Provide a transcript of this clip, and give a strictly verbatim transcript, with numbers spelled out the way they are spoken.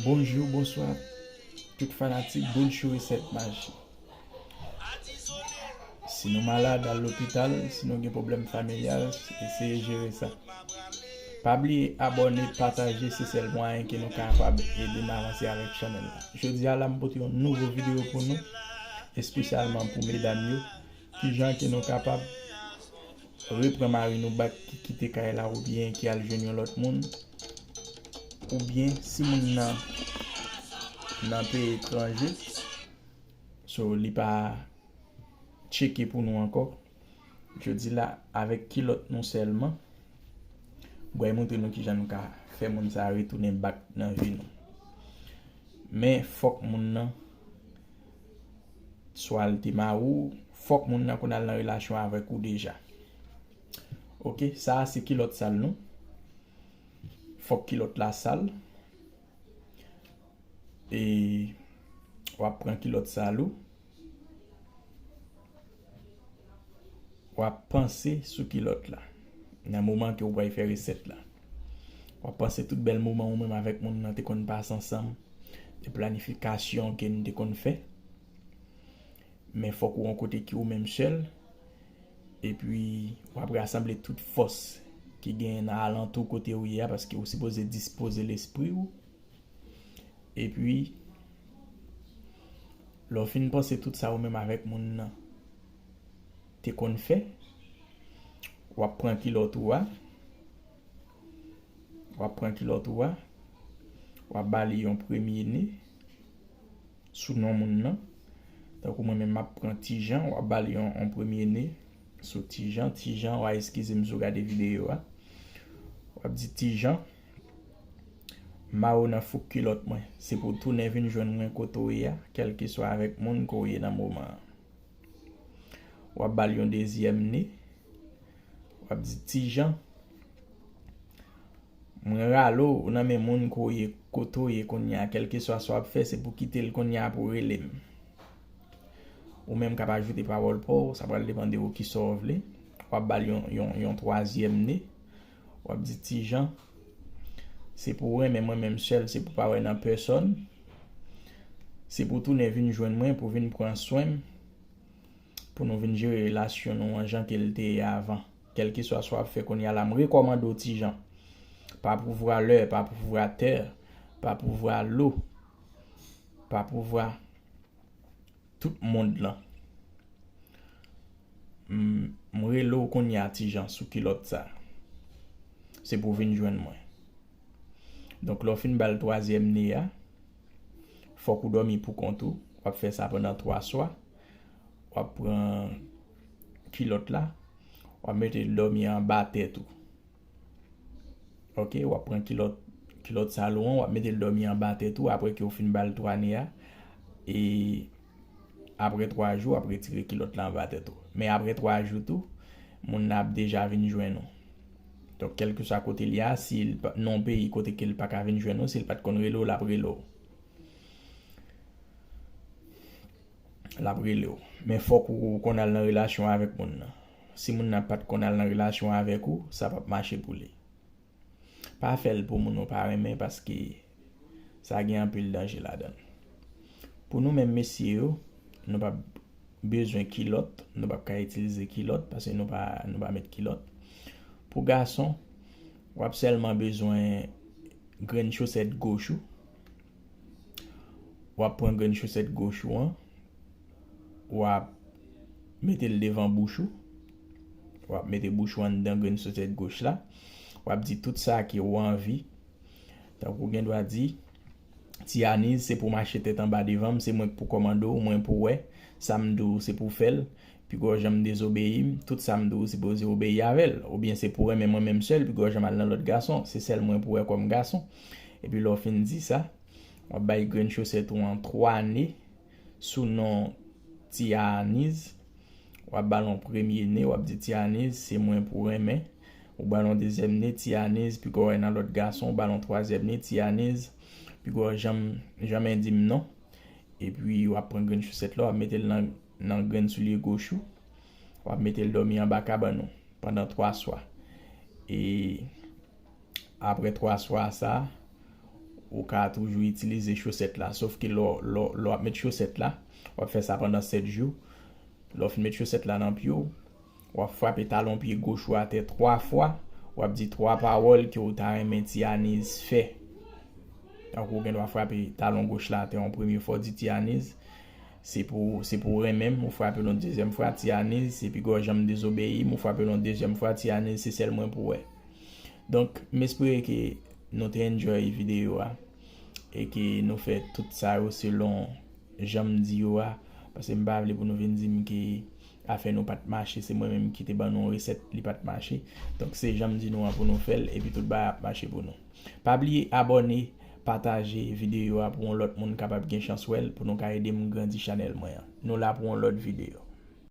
Bonjou, bonswa, tout fanatik Bounchou Resèt Maji. Si nou malad, al lopital. Si nou gen pwoblèm familyal, eseye jere sa. Pa bliye abòne, pataje, se sèl mwayen ke nou kapab ede m avanse avèk chanèl la. Jodi a la, m pote yon nouvo videyo pou nou, espesyalman pou medam yo. Kijan ke nou kapab repran mari nou bak ki kite kay la oubyen ki al jwenn yon lòt moun, oubyen si moun nan nan peyi etranje, so li pa tcheke pou nou ankò. Jodi la, avèk kilòt nou sèlman, m pral montre nou kijan nou ka fè moun sa a retounen bak nan vi nou. Men fòk moun nan swa l te mari w, fòk moun nan konn al nan relasyon avèk ou deja. Oke, sa a se kilòt sal nou. Fòk kilòt la sal. E w ap pran kilòt sal ou. W ap panse sou kilòt la. Nan moman ke w pral fè resèt la, w ap panse tout bèl moman ou menm avèk moun nan te konn pase ansanm, de planifikasyon ke nou te konn fè. Men fòk ou yon kote ki ou menm sèl. Epi, w ap rasanble tout fòs ki genyen nan alantou kote ou ye a, paske ou sipoze dispoze lespri w. Epi, lè w fin panse tout sa ou menm avèk moun nan te konn fè, w ap pran kilòt ou a, w ap pran kilòt ou a, w ap ba li yon premye ne sou non moun nan. Tankou mwen menm, m ap pran Tijan, w ap ba li yon, yon premye ne sou Tijan. Tijan, w a eskize m si w gade videyo a. W ap di, Tijan, mare w nan fouk kilòt mwen. Se pou w tounen vin jwenn mwen kote w ye a, kèlkeswa avèk moun ke w ye nan moman an. W ap ba l yon dezyèm ne. W ap di, Tijan, mwen rale w nan men moun ke w ye, kote w ye kounye a. Kèlkeswa sa w ap fè, se pou w kite l kounye a pou w rele m. Ou menm k ap ajoute pawòl pa w, sa pral depann de ou kisa w vle. W ap ba l yon, yon, yon twazyèm ne. W ap di, Tijan, se pou w renmen mwen menm sèl, se pou w pa wè nan pèsòn. Se pou w tounen vin jwenn mwen, pou w vin pran swen m, pou nou vin jere relasyon nou an jan ke l te ye avan. Kèlkeswa sa w ap fè kounye a la, m rekòmande w, Tijan. Pa pouvwa lè, pa pouvwa tè, pa pouvwa lo, pa pouvwa tout mond lan. M, m rele w kounye a, Tijan, sou kilòt sa. Se pou w vin jwenn mwen. Donk, lè w fin ba l twazyèm ne a, fòk ou dòmi pou kont ou. W ap fè sa pandan twa swa. W ap pran kilòt la, w ap mete l dòmi anba tèt ou. Oke, w ap pran kilòt, kilòt sal ou an, w ap mete l dòmi anba tèt ou apre ke w fin ba l twa ne a. E apre twa jou, w ap retire kilòt la anba tèt ou. Men apre twa jou tou, moun nan ap deja vin jwenn ou. Donk, kèlkeswa kote l ye a, si l pa, nan yon peyi kote ke l pa ka vin jwenn ou, si l pa t konn rele w, l ap rele w. L ap rele w. Men fòk ou konn al nan relasyon avèk moun nan. Si moun nan pa t konn al nan relasyon avèk ou, sa p ap mache pou li. Pa fè l pou moun ou pa renmen, paske sa gen anpil danje ladan l. Pou nou menm mesye yo, nou p ap bezwen kilòt, nou p ap ka itilize kilòt, paske nou pa, nou pa met kilòt. Pou gason, w ap sèlman bezwen grenn chosèt goch ou. W ap pran grenn chosèt goch ou an, w ap mete l devan bouch ou, w ap mete bouch ou anndan grenn chosèt goch la, w ap di tout sa ke ou anvi. Tankou w gen dwa di, Ti Aniz, se pou w mache tèt anba devan m, se mwen k pou kòmande w, mwen pou w wè, sa m di w, se pou w fè l, piga w janm dezobeyi m, tout sa m di w, ou sipoze obeyi avè l, oubyen se pou w renmen mwen menm sèl, piga w janm al nan lòt gason, se sèl mwen pou w wè kòm gason. Epi lè w fin di sa, w ap bay grenn chosèt ou an twa ne sou non Ti Aniz. W ap ba l yon premye ne, w ap di, Ti Aniz, se mwen pou w renmen. Ou ba l yon dezyèm ne, Ti Aniz, piga w wè nan lòt gason, ou ba l yon twazyèm ne, Ti Aniz, piga w janm, janmen di m non. Epi w ap pran grenn chosèt la, w ap mete l nan, nan grenn soulye goch ou. W ap mete l dòmi anba kabann ou pandan twa swa. E apre twa swa sa, ou ka toujou itilize chosèt la. Sòf ke lè w ap met chosèt la, w ap fè sa pandan sèt jou. Lè w fin met chosèt la nan pye w, w ap frape talon pye goch ou atè twa fwa, w ap di twa pawòl ke w ta renmen Ti Aniz fè. Tankou w gen dwa frape talon goch la atè yon premye fwa, w di Ti Aniz, se pou, se pou w renmen m, ou frape l yon dezyèm fwa, Ti Aniz, se pi gwo jan m dezobeyi m, ou frape l yon dezyèm fwa, Ti Aniz, se sèl mwen pou w wè. Donk, m espere ke nou te enjoy videyo a e ke nou fè tout sa yo selon jan m di yo a, paske m pa vle pou nou vin di m ke afè nou pa t mache, se mwen menm ki te ban nou resèt, li pa t mache. Donk, se jan m di nou an pou nou fè l, epi tout bagay ap mache pou nou. Pa bliye abòne, pataje videyo a pou yon lòt moun kapab gen chans wè l, pou nou ka ede m grandi chanèl mwen an. Nou la pou yon lòt videyo.